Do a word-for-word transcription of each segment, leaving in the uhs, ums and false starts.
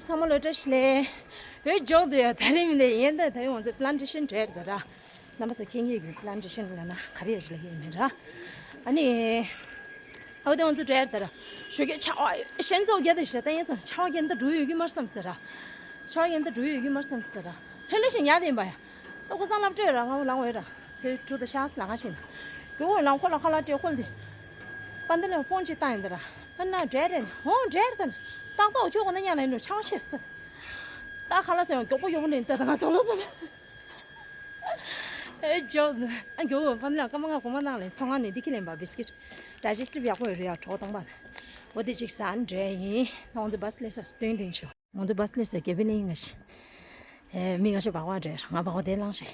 ཚང་མ་ལོ་བཀྲ་ཤིས་བདེ་ལེགས། བོད་ལྗོངས་དུ་ཡང་ད་རིང་མི་འདི་ཡིན་ད། ད་རིང་ང་ཚོ་པི་ལན་ཊེ་ཤན་འགྲོ་ཡ་རེད་ད་ར། རྣམ་པ་ཚོ་མཁྱེན་གྱི་ཡོད། པི་ལན་ཊེ་ཤན་ལབ་ན་ག་རེ་ཡོད་ལབ་ཀྱི་ཡོད་ནི་ར། ཨ་ནི། ཨ་བོ་དེ་ང་ཚོ་འགྲོ་ཡ་རེད་ད་ར། ཞོགས་ཀས་ཆར་པ་ཤན་ཚོགས་རྒྱ་དེ་ཞེ་ད་ཡིན་སོང་། ཆར་པ་རྒྱ་འདི་འགྲོ་ཡོད་ཀྱི་མ་རེད་བསམ་ཟེར་ར། ཆར་པ་རྒྱ་འདི་འགྲོ་ཡོད་ཀྱི་མ་རེད་བསམ་ཟེར་ར། ལྷོད་ལྷོད་ཞིག་ཉལ་དེ་ཡིན་པ་ཡ། ད་ཁོ་སང་ལབ་སྤྲོད་ར་ང་བོ་ལང་བས་ར། ཚེ་ཕྲུག་དང་ཤག་ལ་ང་ཞིག་ན། རྒྱུ་བོ་ལང་ཁོ་ལ་ཁ་ལག་སྤྲད་ཁོ་ལ་དེ། པ་འདི་ལ་ཕོན་ཅིག་བཏང་ཡིན་ད་ར། ཨ་ན་འདྲེ་རེད་ནི་ཧོང་འདྲེ་རེད་ད་ནི། ཏག་ཏག་ཁྱོད་ཁོ་ན་ཉལ་ལ་ཡིན་ནོ་ཆང་ཤེས་ཟེར། ད་ཁ་ལག་ཟེར་ཡང་མགྱོགས་པོ་མགྱོགས་པོ་ནས་ད་ད་ང་ད་ལོ་ད། ཨེ་ཇོ། ཨ་མགྱོགས་པོ་པ་འདི་ལ་སྐར་མ་ལྔ་དགུ་མ་ནང་ལ་ཚོང་ཁང་ནས་འདི་ཁྱི་ལེན་པ་བིས་ཀིཊ། ཌའི་ཇེ་སི་ཊིབ་ཡག་པོ་ཡོད་རེད་ཡ། གྲོགས་དང་པ་ལ། འོ་དེ་གཅིག་ཟ་འདྲེ་ཡིན། ང་ཚོ་བྷ་སི་སླེབས་ས་སྟོན་དེ་ཆོ། ང་ཚོ་བྷ་སི་སླེབས་ས་དགེ་བའི་གླིང་ང་ཞིག་ཨེ་མི་ང་ཞིག་སྦག་སྦག་འདྲེ་ང་སྦག་སྦག་དེ་ལངས་ཤིག་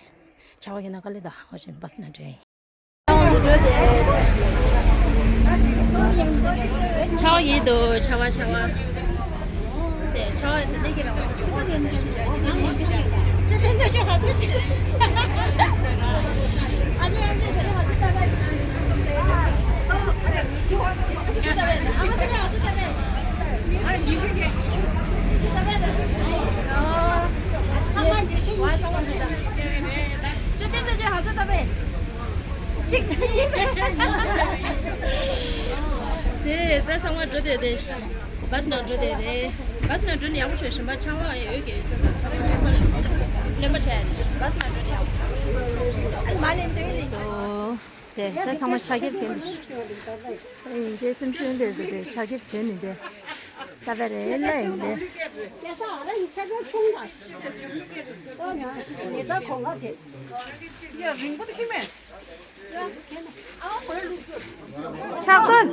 ཆར་པ་ཡིན་ན་དཀའ་ལས་ད་ང་ཞིག་བྷ་སི་ན་འདྲེ་ཡིན། ཆར་པ་ཡིན་འདུག་ཆར་པ་ཆར་པ། དེ་ཆར་པ་དེ་འདྲ་གི་རང་ཅི་དེ་འདྲ་ཅི་ཧ་ཟེར་ཅི། ཨ་ཅེ་ཨ་ཅེ་དེ་རིང་ཧ་ཟེར་ད་ད་ཅི། ཨ་མ་ཟེར་ཨ་ཟེར་ད་ད་ཅི། ཨ་ཚང་མ་ཉི་ཤུ་ཉི་ཤུ། ཚང་མ་ཉི་ཤུ་ཉི་ཤུ། ཅི་དེ་འདྲ་ཅི་ཧ་ཟེར་ད་ད། གཅིག་ད་ཡིན། དེ་ད་ཚང་མ་འགྲོ་དེ་རེད། བྷ་སི་ནང་འགྲོ་དེ་རེད། བྷ་སི་ནང་འགྲོ་ནས་ཡག་པོ་བྱོས། ཞིམ་པ་ཆང་བ་ཡོད་ཀྱི་ད་ཚང་མ་ལེན་པ་བྱས་རེད། བྷ་སི་ནང་འགྲོ་ནས་ཡག་པོ། ཨ་མ་ལེན་དོན་ལེན། དེ་ད་ཚང་མ་ཆ་རྒྱབ་གན་དེ། ཨེ་ཡིན་ཅེས་སེམས་ཤུགས་འདྲ་ཟེར་ཏེ་ཆ་རྒྱབ་གན་ནི་དེ། ད་བས་རེད་ལ་ཡིན་དེ། ཡ་རིང་པོ་དེ་ཁྱི་མེད། ཕྱག་དོན།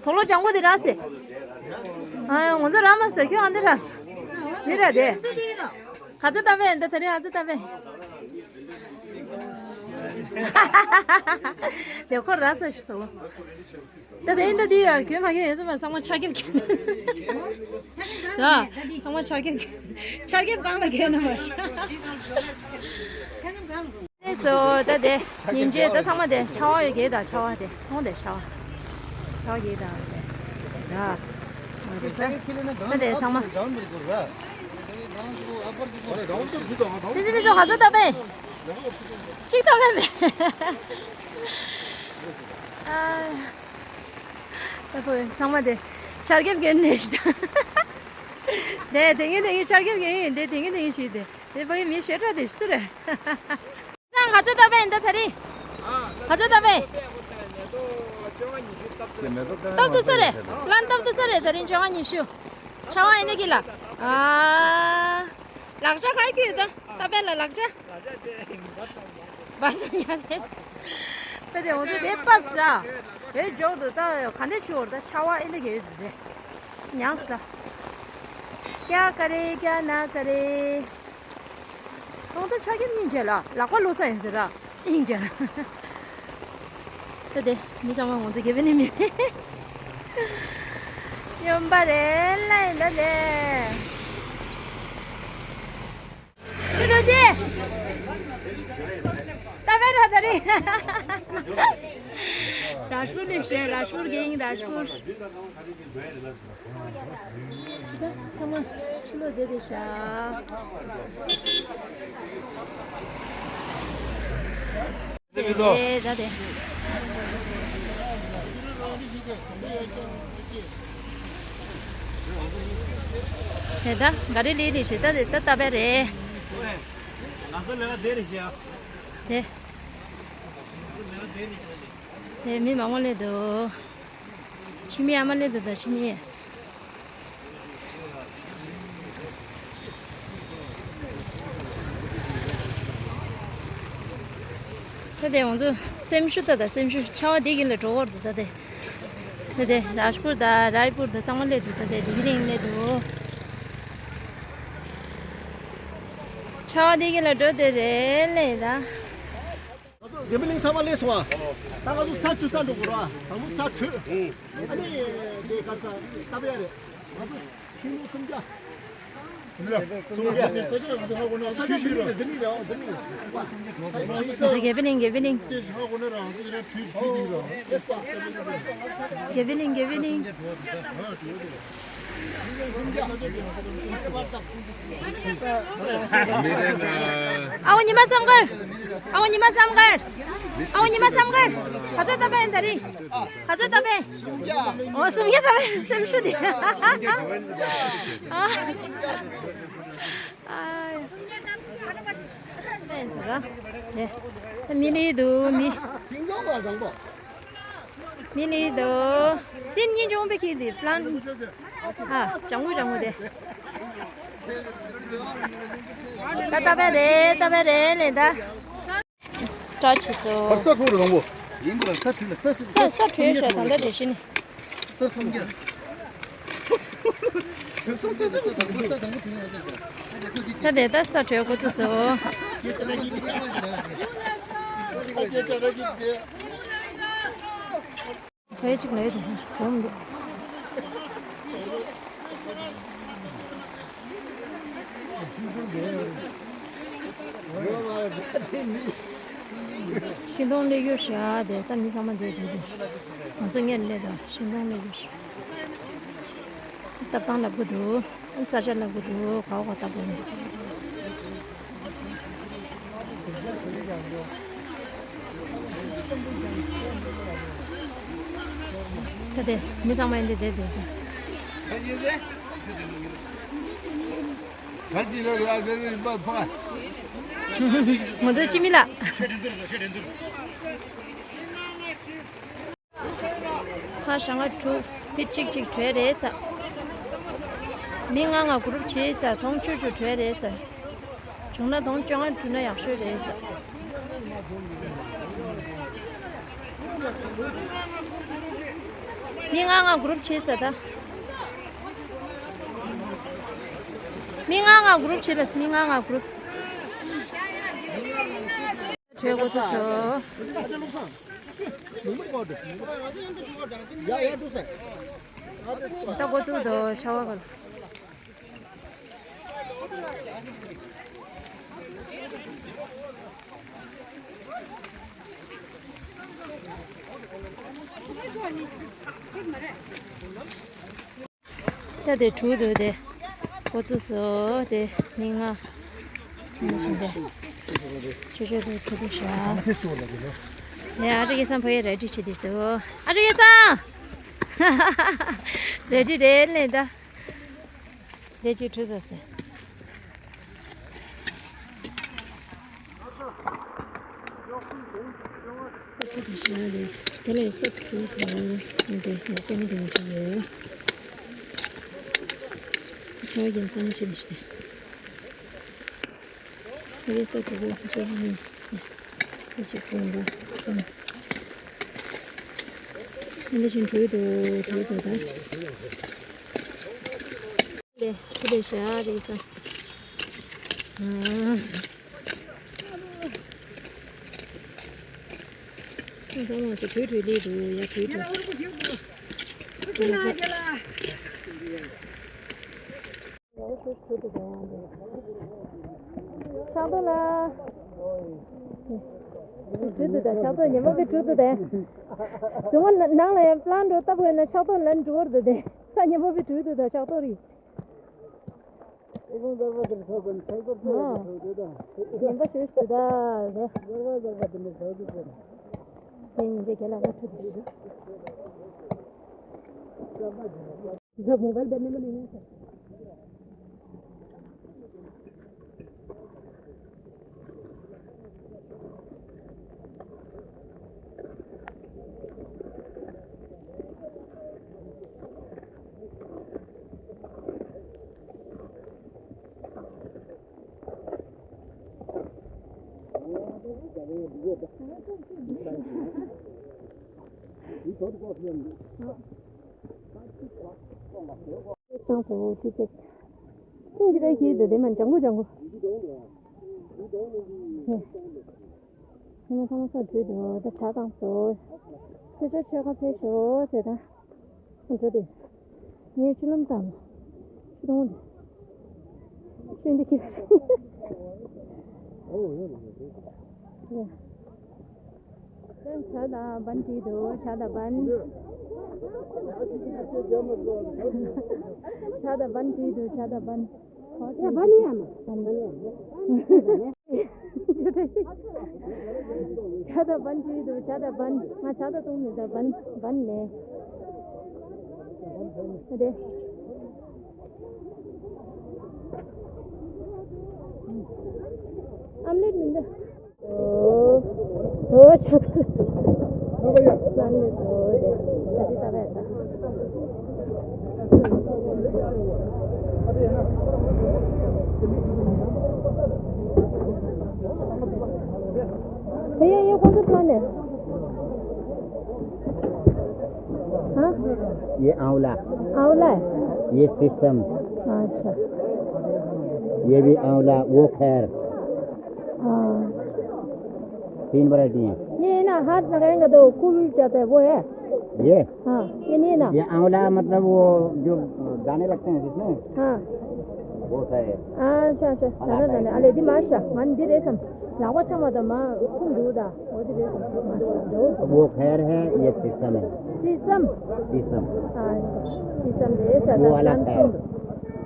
དོ་ལོ་ལྗང་གུ་དེ་རག་སེ། ཨ་ང་ཚོ་རག་མ་སེ་ཁྱོད་ཨ་འདི་རག་སེ། འདི་ར་དེ། ཧ་ཙི་ཏ་བས་འདི་དེ་རིང་ཧ་ཙི་ཏ་བས། དེ་ཁོ་རག་ས་ཞིག་དོ་ལོ། ད་དེ་འདི་འདི་ཡ་གྱོན་མ་གྱོན་ཡོད་ཚོད་མ། ཚང་མ་ཆ་རྒྱབ་གྱོན། ད་ཚང་མ་ཆ་རྒྱབ་གྱོན། ཆ་རྒྱབ་གང་ལ་གྱོན་ན་མ་ཤ། ཨེ་སོ་ད་དེ་ཉིན་བྱེད་ད་ཚང་མ་དེ་ཆར་པ་ཡོད་གི་ད་ཆར་པ་དེ་མཐོང་དེ་ཆར་པ། ཆར་པ་གི་ད་དེ། ད་དེ་ཚང་མ་ཙི་ཙི་མི་ཚོ་ཧ་ཙི་ཏ་བས། གཅིག་ཏ་བས་མེད། ཨ། ད་ཕོ་ཚང་མ་དེ་ཆར་རྒྱབ་གྱོན་ནས་ཤི་ད། དེ་དེ་ངས་དེ་ངས་ཆར་རྒྱབ་གྱོན་ཡིན། དེ་དེ་ངས་དེ་ངས་ཤི་དེ། དེ་ཕ་གི་མི་ཞེ་དྲག་དེ་སུ་རེད། ང་ཚོ་ད་བས་འདི་ད་རིང་། ང་ཚོ་ད་བས། སྟབས་བདེ་སུ་རེད། ལན་སྟབས་བདེ་སུ་རེད་ད་རིང་བཅོ་ལྔ་ཉི་ཤུ། ཆར་པ་ཡིན་ནི་གི་ལ། ཨ། ལག་ཆ་ག་གི་ད་ད་བས་ལ་ལག་ཆ། བ་ཆ་ཡ་དེ། ད་དེ་འོ་ཚོ་དེ་པབ་ས། དེ་འཇོག་ཏུ་ད་ག་འདྲ་ཞུ་བར་ད་ཆར་པ་ཨེ་འདྲ་གི་ཡོད་དེ། ཉག་ས། ཀྱ་ཀ་རེ་ཀྱ་ན་ཀ་རེ། ཁོང་ཚོ་ཆ་རྒྱབ་གཉིས་བྱས་ལ་ལག་པ་ལོ་ས་ཡིན་ཟེར་ར་ཨིན་ཀྱ། ད་དེ་མི་ཚང་མ་ང་ཚོ་དགེ་བའི་ནི་མི་ཡོང་པ་རེད་ལ་ཡིན་ད་དེ། ཀི་ཏོ་ཅི། ད་བས་ར་ད་རེད། རཱཇ་པུར་ནས་བཤད། རཱཇ་པུར་གིང་རཱཇ་པུར། ད་ཚང་མ་ཕྱི་ལོགས་བསྡད་བསྡད་ཤག་དེ་ད་དེ། དེ་ད་ག་རེ་ལས་ལས་ཤེས། ད་དེ་ད་ད་བས་རེད། དེ། དེ་མི་མང་པོ་སླེབས་འདུག་ཕྱི་མི་ཨ་མ་སླེབས་འདུག་ད་ཕྱི་མི། ད་དེ་ང་ཚོ་སེམས་ཤུགས་ད་ད་སེམས་ཤུགས་ཆར་པ་འདི་གིན་ལ་འགྲོ་བར་འདུག་ད་དེ། ད་དེ་རཱཇ་པུར་ད་རཱའི་པུར་ད་ཚང་མ་སླེབས་འདུག་ད་དེ་དེ་གི་རིང་སླེབས་འདུག་ཆར་པ་འདི་གིན་ལ་འགྲོ་དེ་རེད་ལས་ད། དགེ་འཕེལ་གླིང་ཚང་མ་སླེབས་སོང་ཨ། ད་ང་ཚོ་ས་བྲུས་ས་འགྲོ་དགོས་ར། ད་ང་ཚོ་ས་བྲུས། ཨ་ནི་དེ་ག་ས་ད་བས་རེད། ང་ཚོ་ཤིང་ལུག་སུམ་བརྒྱ། སུམ་བརྒྱ། སུམ་བརྒྱ། ས་ཆ་ང་ཚོ་ཧ་གོ་ནི་ས་ཆ་འདི་ནི་རེད། འདི་ནི་རེད། འདི་ནི་རེད། ང་ཚོ་དགེ་འཕེལ་གླིང་། དགེ་འཕེལ་གླིང་། ཙེ་ཧ་གོ་ནི་ར། ང་ཚོ་དེ་ར་བྲུས་བྲུས་འདུག་ར། དགེ་འཕེལ་གླིང་། དགེ་འཕེལ་གླིང་། ཨ་བོ་ཉི་མ་བསམ་དཀར། ཨ་བོ་ཉི་མ་བསམ་དཀར། ཨ་བོ་ཉི་མ་བསམ་དཀར། ག་ཚོད་བཏབ་པ་ཡིན་ད་རེས། ག་ཚོད་བཏབ་པ་ཡིན། ཨོ་སུམ་བརྒྱ་བཏབ་པ་ཡིན། སེམས་ཤུགས་དེ། ཨ། མི་ལི་འདུག་མི། མི་ལི་འདུག་སིན་ཉིན་ཅུང་པའི་ཁྱི་འདི་པླན། ཨ། ལྗང་གུ་ལྗང་གུ་དེ། ད་ད་པའི་རེད་ད་པའི་རེད་ལེ་ད། སི་ཊར་བྱེད་སོ། ས་ཁོག་རེ་དང་པོ། ཡིན་པ་ལ་ས་ཁྲུལ་ལ་ས་སུ། ས་ས་ཁྲུལ་ཤ་དང་ད་དེ་བཞིན། ད་དེ་ད་ས་ཁྲོད་ཁོ་ཚོ་སོ། བོད་ཅིག་ལ་ཡོད་དེ་ཧོམ་འདུག་ཤིང་སྡོང་སླེབས་ཡོད་ཤག་དེ་ད་མི་ཚང་མ་བསྡད་དེ་དེ་ང་ཚོ་ངེར་སླེབས་དང་ཤིང་སྡོང་སླེབས་ཡོད་ཤག་ལྟ་སྟངས་ལབ་གི་འདུག་ས་ཆ་ལབ་གི་འདུག་ག་བ་ག་ལྟ་བུ་འདུག་ད་དེ་མི་ཚང་མ་ཡིན་དེ་བསྡད་དེ། ང་ཚོའི་སྤྱི་མི་ལགས། ཁ་ཞག་ལྔ་དྲུག་ཕི་གཅིག་གཅིག་བྲོས་རེད་ས། མི་ལྔ་ལྔ་གུ་རུབ་བྱེད་ས་དོང་བཅུ་བཅུ་བྲོས་རེད་ས། བྱུང་ན་དོང་བཅོ་ལྔ་བྲུས་ན་ཡག་ཤོས་རེད་ས། མི་ལྔ་ལྔ་གུ་རུབ་བྱེད་ས་ད། མི་ལྔ་ལྔ་གུ་རུབ་བྱེད་ལ་མི་ལྔ་ལྔ་གུ་རུབ། བྲོས་འགོ་ཚུགས་སོ། ད་འགོ་བཙུགས་འདུག་ཤ་བ་གར། ད་དེ་དྲུག་འདུག་དེ། འགོ་ཚུགས་སོ་དེ་མི་ལྔ། མི་བཞིན་དེ། ཆུ་ཆུ་དེ་དྲུག་འདུག་ཤག་དེ་ཨ་ཅག་གི་སང་ཕ་གི་རལ་གྲི་བྱེད་དེ་འདུག་ཨ་ཅག་གི་སང་། རལ་གྲི་རེད་ལེ་ད། དེ་ཅིག་དྲུག་ཟ་སེ། ཨ་ཅག་གི་སང་རེད། དེ་ལས་སབ་ཁུལ་གང་འདི་ང་ཀན་དེ་ཞིག་ཡོད། ཆ་རྒྱལ་མཚམས་ཆེ་ནི་ཞིག་སྟེ། ཨ་རེ་ས་ཐུ་གུ་ཆེ་ནི་ཁོ་ཅིག་ཁོང་འདི་སོང་། འདི་བཞིན་བྲོས་འདུག་བྲོས་འདུག་ད། ལས་ཁྱི་ལས་ཞག་རེད་ས། ཁོང་ཚང་མ་ཚོ་བྲོས་བྲོས་སླེབས་འདུག་ཡ་བྲོས་བྲོས། ཕྱག་རྡོར་ལ། བྲོས་འདུག་ད་ཕྱག་རྡོར་ཉི་མ་པའི་བྲོས་འདུག་ད། དུང་བ་ནང་ལ་ཡང་པླང་འགྲོ་ལྟ་བུ་ཡིན་ན་ཕྱག་རྡོར་ལ་འགྲོ་བར་འདུག་དེ་ས་ཉི་མ་པའི་བྲོས་འདུག་ད་ཕྱག་རྡོར་རེད། ཨེ་ཁོང་འདར་བ་དེར་ཆགས་པ་ནི་ཆགས་ཐོག་ཏུ་ཡོད་པའི་ཆོས་དེ་དང་། ཉན་པ་ཞུ་ཞུ་ད་རེད། འདར་བ་འདར་བ་དེ་ནི་ཆགས་ཐོག་ཏུ་ཡོད། དེ་ཉིན་རེ་རྒྱལ་ལ་དབང་ཁྲིད་དུ་ཞུ། ད་མོ་བལ་བེ་མེ་མེ་ནི་ཉན་ས། ཚང་སོ་ཅི་ཅེག་ཅིང་ཅི་ར་ཧི་དེ་དེ་མ་ལྗང་གུ་ལྗང་གུ། ཧེ། ཧེ་མ་ཚང་མ་སོ་བྲོས་འདུག་ད་གྲ་བཏང་སོ། ཚེ་ཆོས་ཆོས་ཁ་ཕེབས་ཤོག་ཟེར་ད། ཁོང་ཚོ་དེ། ངའི་ཆུ་ལམ་དང་། ཆུ་དོང་དེ། ཆུ་འདི་ཁེ། ཡ། ཇ་དང་བན་བྲིས་འདུག་ཇ་དང་བན། ཇ་དང་བན་བྲིས་འདུག་ཇ་དང་བན། ཡ་བན་ཡ་མ། བན་ཡ་མ། ཇ་དང་བན་བྲིས་འདུག་ཇ་དང་བན། ང་ཇ་དང་བཏུང་མི་དང་བན་བན་ནས། ཨ་དེ། ཨམ་ལེད་མི་འདུག་ཨོ། ཨོ་ཆག་ལ་ནི་ཨོ་དེ་ད་དེ་ད་བས་ད། भैया, ये कौन सा प्लान है? हाँ? ये आंवला। आंवला है? ये शीशम। अच्छा। ये भी आंवला, वो खैर। हाँ। तीन वैरायटी हैं। ये ना हाथ लगाएंगे तो खुल जाता है, वो है? ये? हाँ, ये नहीं ना? ये आंवला मतलब वो जो दाने लगते हैं जिसमें? हाँ। वो है। अच्छा, अच्छा, दाना, दाना। अरे, दी माशा, मन दी रेशम। लावा छमा तो माँ, खुल दूधा। वो दी रेशम, माशा, जो। वो खैर है, ये शीशम है। शीशम? शीशम। अच्छा, शीशम दे, वो वाला खैर।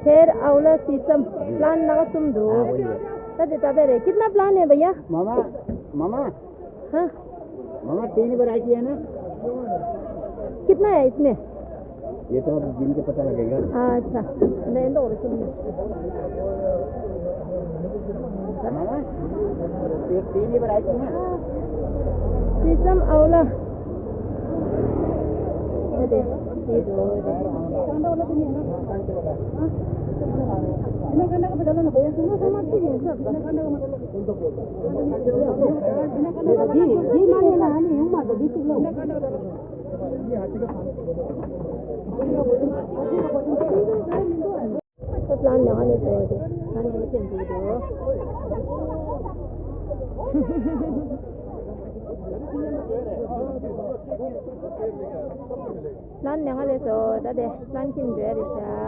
खैर, आंवला, शीशम। प्लान लगा तुम दो। हाँ, वही है। तदे तबे रे, कितना प्लान है भैया? मामा, मामा। हाँ। मामा, तीन वैरायटी है ना? कितना है इसमें? ये तो अब गिन के पता लगेगा। अच्छा, नहीं तो और सुन। मामा, ये तीन ही वैरायटी है। शीशम, आंवला। अरे, ये दो, ये दो। ཁོ་ལ་ཉག་ནས་འགྲོ་དེ། ང་ནི་ལ་ཀྱང་འགྲོ་འགྲོ། ལན་ནས་ང་ལས་སོ། ད་དེ་ལན་ཁྱིམ་འགྲོ་ཡ་རེད་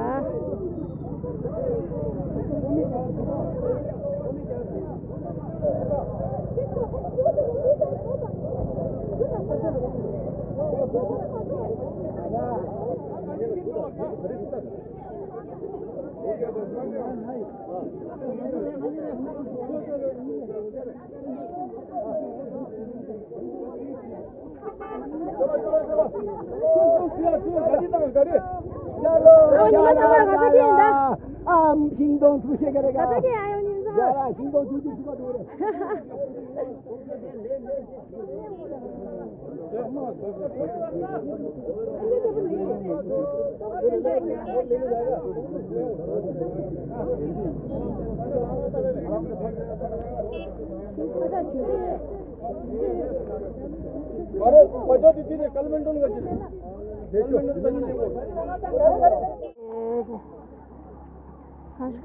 ཤག་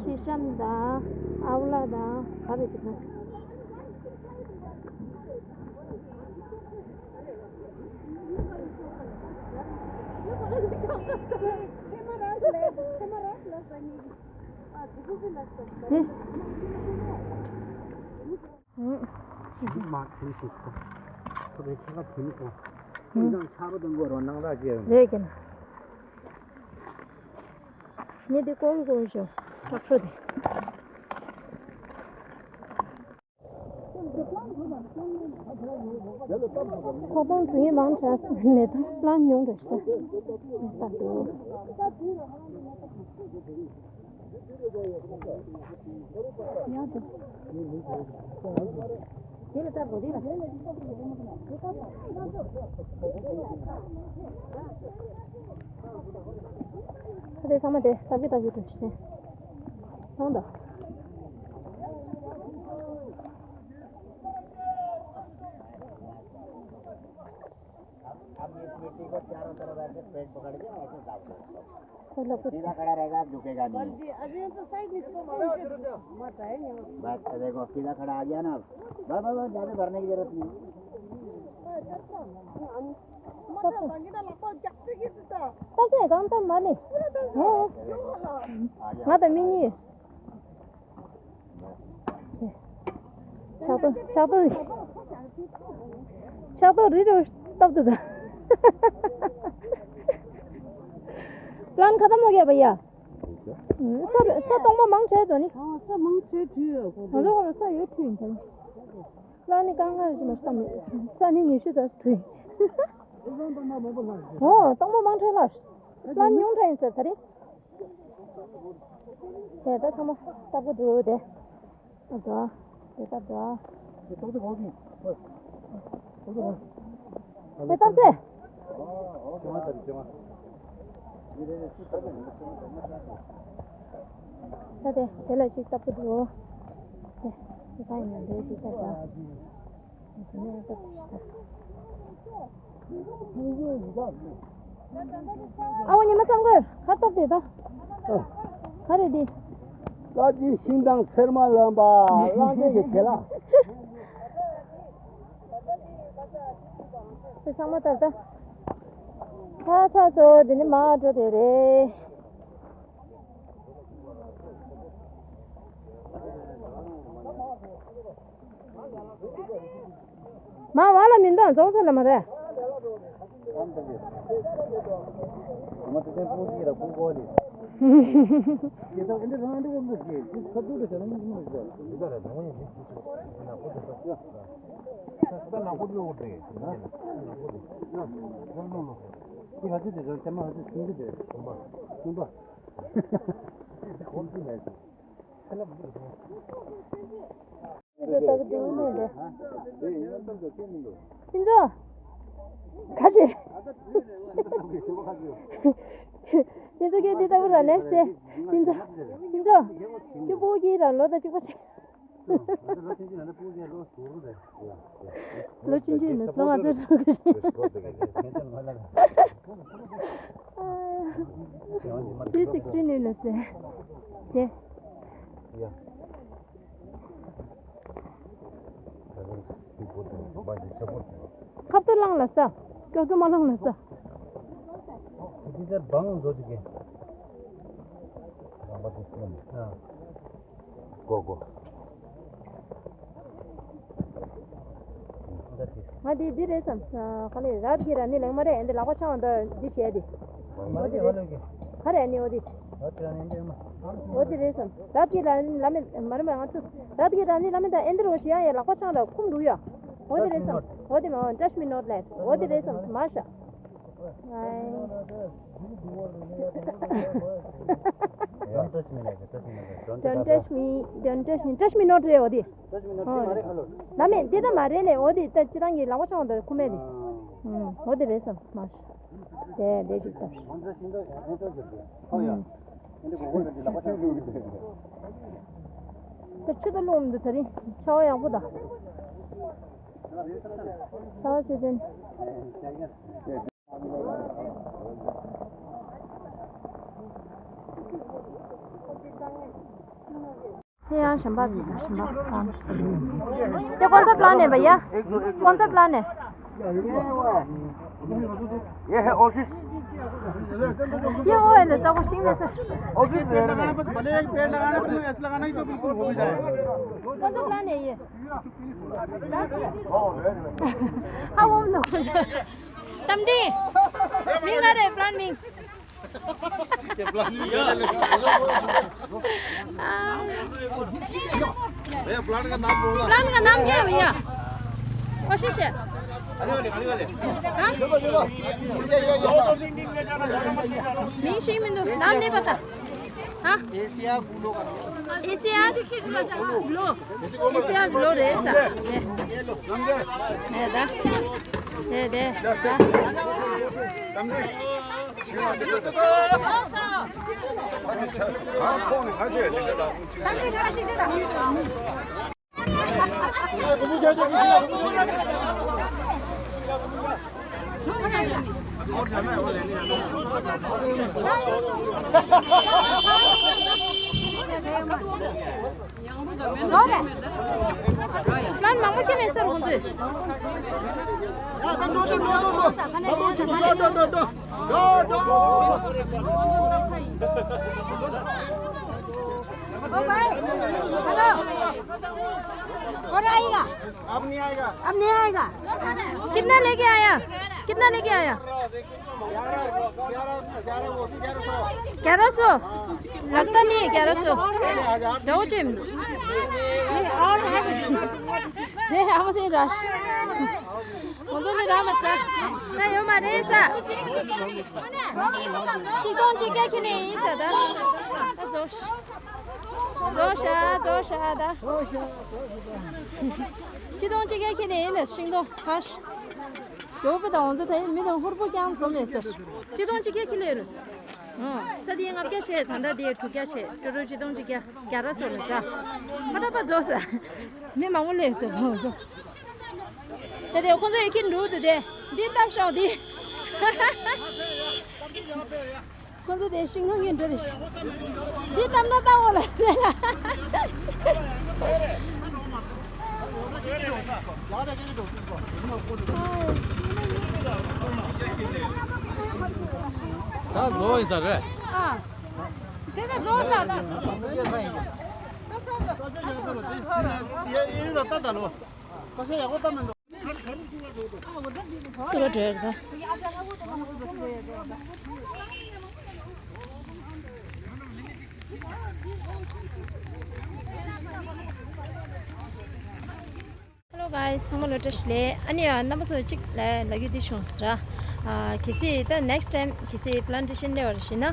ཤི་ཤམ་དང་ཨ་བ་ལ་དང་ག་རེ་བྱེད་ན། ཨེ། ཨུ། ཞིག་མ་ཐུན་ཞིག་གོ། ཁོ་པའི་ཁྱེད་ཀ་ཐུན་གོ། ཨུ། ཁོ་ཡང་ཆགས་པ་དང་གོ་རོ་ནང་ལ་ཅེ། རེད་ཀྱི་ན། ངས་འདི་ཀོང་ཀོང་ཞོ་ཁྲག་ཁྲོ་དེ། ཁོ་པང་དུ་ངས་མང་དྲགས་མེད་དང་པླན་ཉུང་དྲགས་ཤག་ད་དུ། ཁ་དེ་ཚང་མ་དེ་ལྟ་གི་ལྟ་གི་འགྲོ་ཤི་ནས་ལོང་དང་། अब इस मिट्टी को चारों तरफ ऐसे पेट पकड़ के ऐसे दाब दो। सीधा खड़ा रहेगा, झुकेगा नहीं। अभी तो साइड इसको मारो। बस, देखो, सीधा खड़ा आ गया ना अब। बस, बस, बस, ज़्यादा भरने की ज़रूरत नहीं। ང་དང་མི་གཉིས། ཕྱག་ཏུ་ཕྱག་ཏུ། ཕྱག་ཐོག་རི་རུ་སྟབས་དུ་ད། པླན་ཁ་ཏ་མོ་གས་པ་ཡ། ས་ས་སྟོང་པ་མང་ཆེ་དོ་ནི། ཨ་ས་མང་ཆེ་དུས་ཡོད་གོ། ང་ཚོ་ཁོ་ར་ས་ཡོད་དུས་ཡིན་ད། པླན་ནི་དཀའ་ངལ་ཞིག་མ་ཤི་ཏམ་མེད། ས་ནི་ཉི་ཤུ་ཙམ་དུས། ཨོ་སྟོང་པ་མང་ཆེ་ལ། པླན་ཉུང་དྲགས་ཡིན་ཟེར་ད་རིང་། དེ་ད་ཚང་མ་སྟབས་ཀྱི་འདུག་དེ། ཨ་ད། དེ་ད་ད། དེ་ད་ཚེ། ད་དེ་དེ་ལ་ཅིག་སྟབས་ཀྱི་འདུག་དེ་དེ་ད་ཡིན་ན་འདྲེ་ཅིག་ད་ད། ཨ་འོ་ཉི་མ་བསམ་དགོས་ཁ་སྟབས་དེ་ད། ག་རེ་འདི། ལ་ཅིག་ཤིང་དང་ཚེར་མ་ལོན་པ་གླང་ཆེན་གྱི་དེ་ལ། དེ་ཚང་མ་ལྟར་ད། ཁ་ཚ་སོ་དེ་ནི་མ་འགྲོ་དེ་རེད། མ་བ་ལ་མི་འདུག་རྫོང་ས་ལ་མ་རེད། ཁྱེད་ཚོ་ལྟ་བུ་འདུག་མེད་འདྲ། ཁྱེད་ཚོ། ག་རེ། ཁྱེད་ཚོ་སྐད་འདི་ལྟ་བུ་ར་ནས་ཟེར། ཁྱེད་ཚོ། ཁྱེད་ཚོ། ཁྱེད་ཕྲུ་གུ་གིས་ར་ལོ་ད་གཅིག་པ་ཆགས། ལོ་ཆུང་ཆུང་ནས་ལོ་ང་ཚོ་ཕྲུ་གུ་རེད། Three sixty ནས་ལ་ཟེར། དེ། ཁབ་ཏུ་བླངས་ལ་ཟ། ཀྱོག་ཀྱོག་མ་བླངས་ལ་ཟ། འདི་ཚར་བང་མཛོ་དེ་གས། རང་པ་དེ་སེམས། ཨ། གོ་གོ། ང་འདི་འདི་རེད་བསམ། ཨ་ག་ལེ་རབ་ཀྱི་ར་ནི་ལེགས་མ་རེད། འདི་ལག་པ་འཆང་བ་འདི་འདི་བྱས་ཏེ། འོ་དེ་རེད། ག་རེ་ནི་འོ་དེ། འོ་དེ་རེད་བསམ། རབ་ཀྱི་ར་ནི་ལ་མེད་མ་རེད་མ་ང་ཚོ། རབ་ཀྱི་ར་ནི་ལ་མེད་ད་ཨེ་འདི་རོ་ཞིག་ཡང་ཡ་ལག་པ་འཆང་ལ་ཁུམ་འདུག་ཡ། འོ་དེ་རེད་བསམ། འོ་དེ་མ་འོ་touch me not ལས། འོ་དེ་རེད་བསམ་མ་ཤ། Don't touch me like that, touch me like that. Don't touch me, don't touch me, touch me not རེད་འོ་དེ། Touch me not ལ་མེད་འདི་ད་མ་རེད་ལས། འོ་དེ་ད་ཅི་རང་གི་ལག་པ་འཆང་བ་འདི་ཁུ་མེད་དེ། ཨུམ། འོ་དེ་རེད་བསམ་མ་ཤ། དེ་དེ་ཅིག་ལྟ། ཨུམ། ད་ཆུ་ད་རླུང་འདི་ད་རིང་ཆར་པ་ཡག་པོ་ད། ཆར་པ་ཆེ་ཆེན། དེ་ཡང་གཞན་པ་དེ་དང་གཞན་པ་དང་། དེ་ཀོན་ས་པླ་ནས་པ་ཡ། ཀོན་ས་པླ་ནས། ये है ऑफिस। ये वो है ना, सब वो सिंह में से। ऑफिस है ना। भले एक पेड़ लगाना पड़े, ऐसा लगाना ही तो बिल्कुल हो भी जाए। ཀོན་ས་པླ་ནས་ཡེ། ཧ་འོ་ནོ། དམ་འདི། མིང་ག་རེ་པླན་མིང་། ये प्लान का नाम बोलना। प्लान का नाम क्या है भैया? कोशिश है। अरे वाले, अरे वाले। हाँ? ये, ये, ये। नहीं, सही में तो नाम नहीं पता। हाँ? एशिया गुलो का नाम। एशिया गुलो। एशिया गुलो रे सा। दे। दे, दे। दे, दे। हाँ। པླན་མང་པོ་ཁྱེར་མེད་ཟེར་ཁོང་ཚོས། अब नहीं आएगा। अब नहीं आएगा। कितना लेके आया? कितना लेके आया? ग्यारह, ग्यारह, ग्यारह वो थी, ग्यारह सौ। ग्यारह सौ? लगता नहीं है ग्यारह सौ। पहले हजार थी। दो चिम। दे, हम से रश। उनको भी राम सा। ना यो मारे सा। चिकन चिकन खिले ही सदा। जोश। རྫོགས་ཤག་རྫོགས་ཤག་ད། སྤྱི་སྟོང་གཅིག་བརྒྱ་ཁྱེར་ནས་ཡིན་ན་ཤིང་སྡོང་ཧྲ། རྒྱལ་པོ་དང་འོ་ཚོ་ད་ཡིན་མི་དང་ཧུར་པོ་རྐྱང་འཛོམས་ཡོད་ཟེར། སྤྱི་སྟོང་གཅིག་བརྒྱ་ཁྱེར་ལེ་རུ། ཨོ། ས་དེའི་ལྔ་བརྒྱ་བྱས། ད་ལྟ་དེའི་དྲུག་བརྒྱ་བྱས། ཀྲོ་ཀྲོ་སྤྱི་སྟོང་གཅིག་བརྒྱ་བརྒྱ་ར་སོ་ལ་ཟ། ཧ་ད་པ་རྫོགས་ཟ། མི་མང་པོ་སླེབས་ཟེར་འོ་ཚོ། དེ་དེ་ཁོ་ཚོ་ཡི་ཁྱེར་འགྲོ་འདུག་དེ། འདི་བཏབ་ཤོག་འདི། ཁོ་ཚོ་དེ་ཤིང་སྡོང་གི་འགྲོ་དེ་ཤི། འདི་བཏབ་ན་བཏབ་འོ་ལ། ད་རྫོགས་ཡིན་ས་རེད། ཨ། དེ་ད་རྫོགས་ས་ད། ཡིན་ལ་ད་ད་ལོ། ཁ་ཤས་ཡག་པོ་བཏབ་མི་འདུག་ཚུར་བྲོས་ད། Hello guys, ཚང་མ་ལ་བཀྲ་ཤིས་བདེ་ལེགས། ཨ་ནི་ཡང་རྣམ་པ་ཚོ་གཅིག་ལ་ལབ་རྒྱུ་འདི་བྱུང་ཟེར། ཨ། གལ་སྲིད་ད་next time གལ་སྲིད་plantation སླེབས་པ་ཞིག་ན།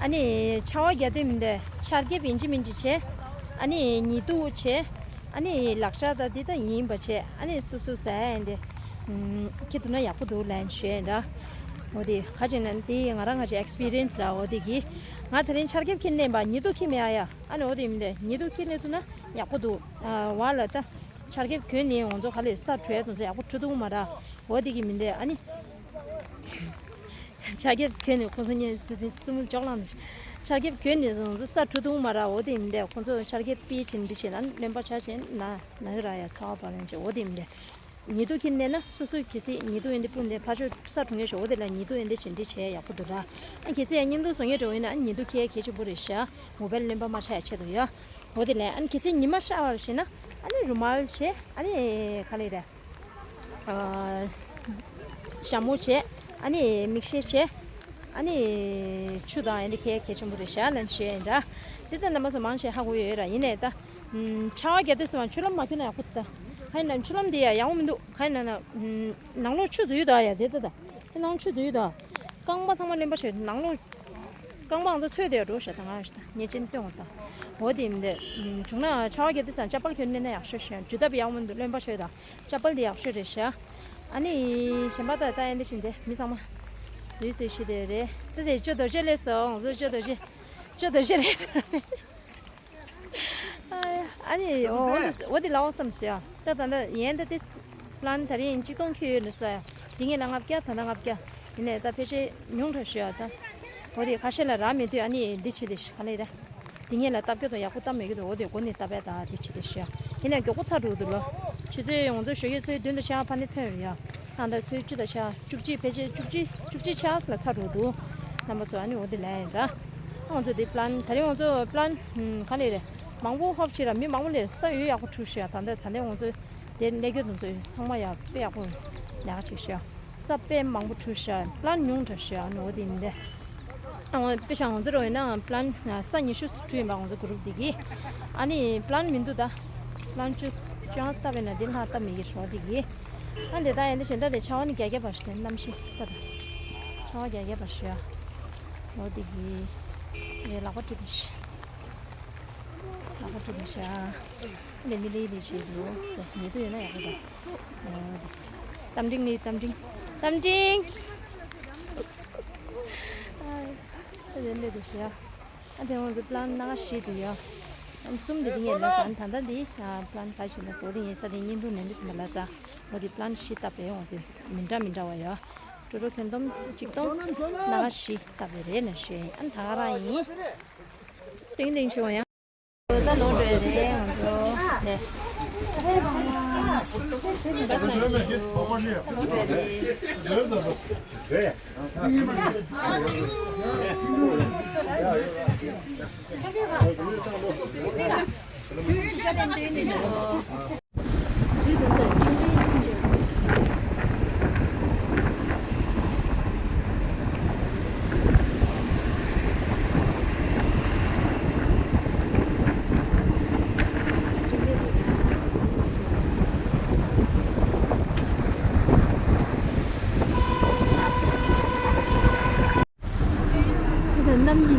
ཨ་ནི་ཆར་པ་རྒྱག་དུས་མི་འདི་ཆར་ཁེབས་ཡིན་གཅིག་མིན་གཅིག་བྱས། ཨ་ནི་ཉི་གདུགས་བྱས། ཨ་ནི་ལག་ཆ་ད་འདི་ད་ཡིན་པ་བྱས། ཨ་ནི་སོ་སོ་ཟ་ཡ་འདི་ཁྱེར་འདུག་ན་ཡག་པོ་འདུག་ལན་ཞུས་འདྲ། འོ་དེ་ག་ཅིག་ན་འདི་ང་རང་ང་ཅིག་experience ར། འོ་དེ་གི་ང་དེ་རིང་ཆར་ཁེབས་ཁྱེར་ནས་པ་ཉི་གདུགས་ཁྱེར་མེད་ཨ་ཡ། ཨ་ནི་འོ་དེ་མི་འདི་ཉི་གདུགས་ཁྱེར་སླེབས་ཐུབ་ན་ཡག་པོ་འདུག་ཨ། བ་ལ་ད་ཆར་ཁེབས་གྱོན་ནས་ང་ཚོ་ག་ལེ་ས་བྲོས་དུས་ཚོད་ཡག་པོ་བྲོས་ཐུབ་མ་ར། འོ་དེ་གི་མི་འདི་ཨ་ནི། ཆར་ཁེབས་གྱོན་ནས་ཁོང་ཚོ་ངའི་ཙི་ཙི་ཙི་མོ་ཅོག་ལངས་ནས། ཆར་ཁེབས་གྱོན་ནས་བཟུང་ཚོ་ས་བྲོས་ཐུབ་མ་ར། འོ་དེ་མི་འདི་ཁོང་ཚོ་ཆར་ཁེབས་པི་བྱིན་འདི་བྱེད་ན་རློན་པ་ཆ་བྱེད་ན་ན་ར་ཡ་ཚ་བ་བ་ལོན་བྱེད། འོ་དེ་མི་འདི་ཉི་གདུགས་ཁྱེར་ནས་ན་སོ་སོའི་གལ་སྲིད་ཉི་གདུགས་ཡོན་ཏན་སྤུན་དེ་ཕར་ཕྱོགས་ས་གྲོང་ཁྱེར་ཞོག་འོ་དེ་ལ་ཉི་གདུགས་ཡོན་ཏན་བྱིན་འདི་བྱེད་ཡག་པོ་འདུག་ར། ཨ་གལ་སྲིད་ཡ་བརྙན་ཐུང་བཟོ་མཁན་འདྲ་བོ་ཡིན་ན་ཨ་ཉི་གདུགས་ཁྱེར་གལ་ཆེན་པོ་རེད་ཤག་མོ་བེལ་རློན་པ་མ་ཆག་ཡ་ཆེད་དུ་ཡ། འོ་དེ་ལས་ཨ་ནི་གལ་སྲིད་ཉི་མ་ཤར་བར་བྱེད་ན་ཨ་ནི་རུ་མལ་བྱེད། ཨ་ནི་ག་ལེ་རེད། ཨ། ཞྭ་མོ་བྱས། ཨ་ནི་མིག་ཤེལ་བྱས། ཨ་ནི་ཆུ་དང་ཨ་ནི་ཁྱེད་གལ་ཆེན་པོ་རེད་ཤག་ལན་ཞུ་ཡ་ཡིན་འདྲ། དེ་ལྟར་རྣམ་པ་ཚོ་མང་ཆེ་ཧ་གོ་ཡོད་ར། ཡིན་ནའི་ད། ཆར་པ་རྒྱག་དུས་ཙམ་པ་ཆུ་ལྷམ་མ་གྱོན་ན་ཡག་པོ་འདུག་ད། ཧ་ཡིན་ན་ཆུ་ལྷམ་དེ་ཡ་ཡག་པོ་མི་འདུག་ཧ་ཡིན་ན་ན། ནང་ལོགས་ཆུ་འཛུལ་ད་ཡ་དེ་ད་ད། དེ་ནང་ཆུ་འཛུལ་ད། རྐང་པ་ཚང་མ་རློན་པ་བྱས་ནང་ལོགས། རྐང་པ་ང་ཚོ་ཚོས་དེ་འགྲོ་ཤག་ད་ང་ཤི་ད་ཉེས་ཅན་སྟོན་འོང་ད། འོ་དེ་མི་འདྲ། བྱུང་ན་ཆར་པ་རྒྱག་དུས་ཙམ་ཅ་པལ་གྱོན་ནས་ན་ཡག་ཤོས་ཤོད། འཇུ་ཐབས་ཡག་མི་འདུག་རློན་པ་ཤོད་ད། ཅ་པལ་དེ་ཡག་ཤོས་རེད་ཤག་ཨ་ནི་གཞན་པ་ད་ད་ཡན་དེ་བཞིན་དེ་མི་ཚང་མ་ཟུས་ཟུས་ཤི་དེ་རེད། ད་དེ་ཅོ་རྡོ་རྗེ་ལས་སོང་། ང་ཚོ་ཅོ་རྡོ་རྗེ་ཅོ་རྡོ་རྗེ་ལས་སོང་། ཨ་ནི་འོ་འདི་འོ་འདི་ལའོ་བསམ་སོ་ཡ། ད་ད་ད་ཡན་ད་དེ་པི་ལན་ད་རིང་གཅིག་སྟོང་ཁྱོད་ཡོད་ལ་སོ་ཡ། དེ་ངས་ལ་ལྔ་བརྒྱ་ད་ལ་ལྔ་བརྒྱ། ཡིན་ནའི་ད་ཕལ་ཆེར་ཉུང་དྲགས་ཤོས་ཡ་ད། འོ་དེ་ཁ་ཤས་ལ་རག་མེད་དུས་ཨ་ནི་འདི་བྱེད་དེ་ཤི་ག་ལེ་ར། དེ་ངས་ལ་སྟབས་ཀྱོ་དང་ཡག་པོ་སྟབས་མེད་ཀྱི་འདུག་འོ་དེ་སྒོ་ནས་སྟབས་ཡ་ད་དེ་བྱེད་དེ་ཤི་ཡ། ཡིན་ནའི་མགྱོགས་པོ་ཚ་འགྲོ་འདུག་ལོ། ཆུ་ཚོད་ང་ཚོ་ཞོགས་ཀས་ཚོད་བདུན་དང་ཕྱེད་ཀ་ཕ་ནས་ཐོན་རེད་ཡ། ད་ལྟ་ཚོད་བཅུ་དང་ཕྱེད་ཀ་བཅུ་གཅིག་ཕལ་ཆེར་བཅུ་གཅིག་བཅུ་གཅིག་ཕྱེད་ཀ་ལ་ཚ་འགྲོ་འདུག་རྣམ་པ་ཚོ་ཨ་ནི་འོ་དེ་ལ་ཡིན་ར། ང་ཚོ་དེ་པི་ལན་ད་རིང་ང་ཚོ་པི་ལན་ག་ལེ་རེད། མང་པོ་ཧོབ་ཆེ་ར་མི་མང་པོ་ལས་ས་ཡོད་ཡག་པོ་འཁྲུག་ཤག་ད་ལྟ་ད་ལྟ་ང་ཚོ་དེ་སླེབས་རྒྱུ་དུ་ཚོད་ཚང་མ་ཡག་དཔེ་ཡག་པོ་ལས་ཀ་བྱེད་ཤག་ས་དཔེ་མང་པོ་འཁྲུག་ཤག་པི་ལན་ཉུང་དྲགས་ཤག་ཨ་ནི་འོ་དེ་མི་འདྲ། ཨ་ང་དཔེ་ཤག་ང་ཚོ་རོ་ཡིན་ན་པི་ལན་ས་ཉི་ཤུ་འཁྲུག་ཡིན་པ་ང་ཚོ་གུ་རུབ་དེ་གི། ཨ་ནི་པི་ལན་མི་འདུག་ད། པི་ལན་བཅུ་བཅོ་ལྔ་བཏབ་པས་ན་དེ་ལྷག་བཏབ་མེད་ཀྱི་རོ་དེ་གི། ཨ་འདི་ད་ཡིན་འདི་བཞིན་ད་དེ་ཆར་པ་ནི་རྒྱག་རྒྱག་པ་ཞིག་དེ་གནམ་གཤིས་ད་ད། ཆར་པ་རྒྱག་རྒྱག་པ་ཞིག་ཡ། འོ་དེ་གི། ངའི་ལག་པ་བཀྲུས་ཏེ་ཤི། ལག་པ་བཀྲུས་ཏེ་ཤི་ཡ། ལས་མི་ལས་ལས་བྱེད་འདུག་ཉེ་དུ་ཡོད་ན་ཡག་པོ་འདུག་ཨོ་དེ། གཏམ་འདྲེན་ནི་གཏམ་འདྲེན། གཏམ་འདྲེན། ཨ་དེ་ལས་དེ་ཤི་ཡ། ཨ་དེ་ང་ཚོ་པི་ལན་སྣ་ཁ་བཞི་འདུག་ཡ། ཨ་གསུམ་དེ་དེ་ངས་ལ་ཟ་ཨ་ད་ལྟ་འདི་ཨ་པི་ལན་ཕ་ཞིག་ལ་བཟོ་དེ་ངས་ས་དེ་བརྙན་ཐུང་ནས་འདི་ཙམ་ལ་ཟ། འོ་དེ་པི་ལན་བཞི་བཏབ་པའི་འོ་དེ་མི་འདྲ་མི་འདྲ་བ་ཡ། ཀྲོ་ཀྲོ་ཁྱོན་བསྡོམས་གཅིག་སྟོང་སྣ་ཁ་བཞི་བཏབ་པའི་རེད་ན་ཞུ་ཡིན། ཨ་ད་ག་རང་ཡིན། ཏིང་ཏིང་ཆེ་བ་ཡ། རོ་ས་ལོ་འགྲོ་རེད་ང་ཚོ་ནས། ལོ་འགྲོ་རེད།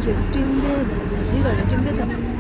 ཀྱི་སྤྲིན་པའི་རི་ལ་རེ་སྤྲིན་པའི་ཐང་།